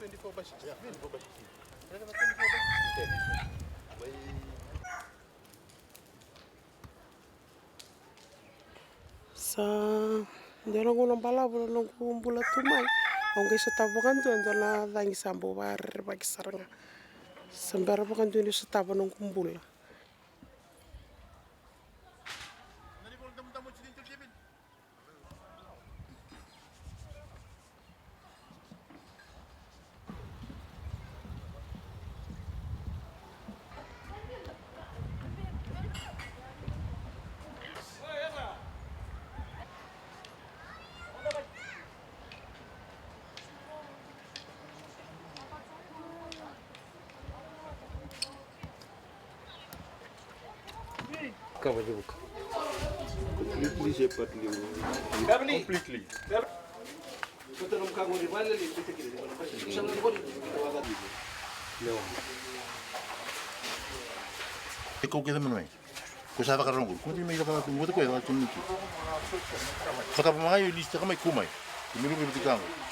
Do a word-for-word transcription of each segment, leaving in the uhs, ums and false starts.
Sa dua na gauna balavu na noqu bula tu mai. Au qai sotava vakadua e dua na cagi sa bau vakarerevaki sara ga. Sa bera vakadua ni sotava noqu bula. Kava levu ka. Completely separate levu. Completely. Lewa. E kau kece mano mai. Ko sa vakarau qo. Ko ti mai vakarau tu. Ko ti ko e vakarau tu. Vakava mai, lista ka mai, ko mai. Ko mai rubi rubi ka qo.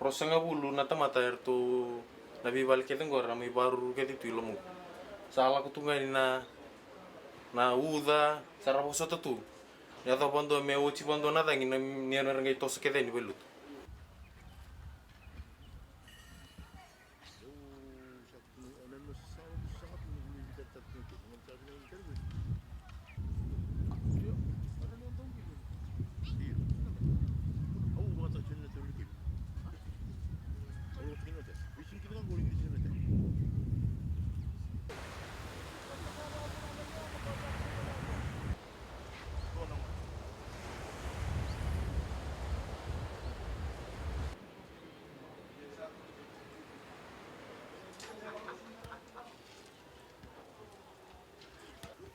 Ruasagavulu na tamata eratou na veivale kece qo era mai vakaruru kece tu i Lomavu. Sa lako tu ga yani na, na uca, sa ra vosota tu. Ni yacova vadua me oti vadua na cagi na, ni era qai toso kece yani vailotu.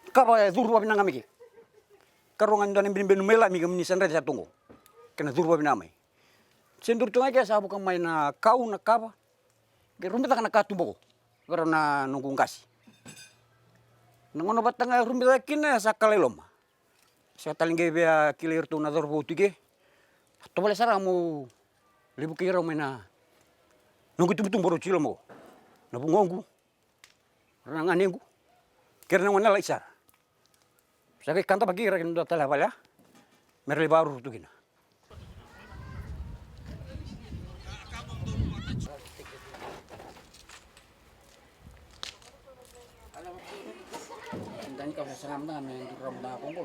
Kava e curu vakavinaka mai ke. Karua ga ni dua na ibenibeni mai Lami kemuni sa raica sa tu qo. Kena curu vakavinaka mai. Se duru tu ga ke sa vuka mai na kau na kava. Ke rubi caka na katuba qo. Vei rau na noqu qase. Na gauna vata ga e rubi caka kina sa kala i loma. Sa tale qai via kilai iratou na cauravou tu ke. Tovolea sara meu lai vukei rau mai na noqu itubutubu rau tu i loma qo. Na vugoqu. Ra na ganequ. Kei ira na gone lai sara. Sa qai kadavaki ira ki na dua tale na vale ya. Me ra lai vakaruru tu kina. Dani ka sa mada me duru mada ko qo.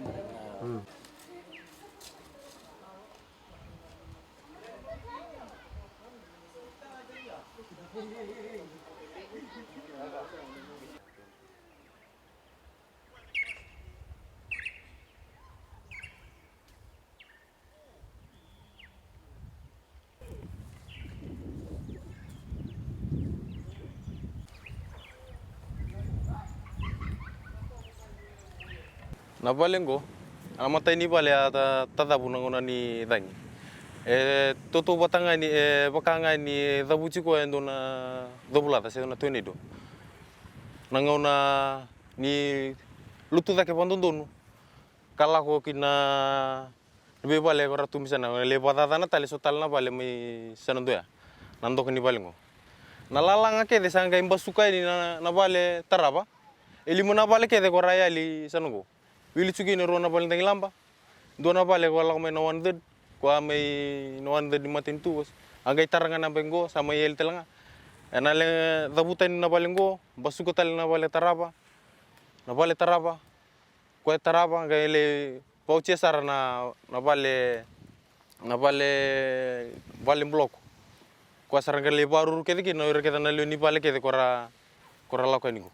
Na vale qo, a matai ni vale a ta, tacavu na gauna ni cagi. E tautauvata ga ni, e vaka ga ni cavuti koya e dua na covulaca se na tornado. Na gauna ni lutu cake vakadodonu ka lako ki na veivale ko ra tu mai sana, e lai vakacacana tale so tale na vale mai sana dua ya. Na doka ni vale qo. Na lalaga kece sa qai basuka yani na, na vale tarava. E lima na vale kece ko ra yali sana qo. Wili tu kina rua na vale dagilaba. Dua na vale ko lako mai na one third. Ko a mai na one third ni matanitu. A qai tara ga na bai qo, sa mai yali tale ga. E na lai cavuta yani na vale qo, basuka tale na vale tarava. Na vale tarava. Koya tarava, qai lai vautia sara na, na vale, na vale, vale buloko. Koya sara qai lai vakaruru kece kina o ira kece na lewe ni vale kece ko ra, ko ra lako yani qo.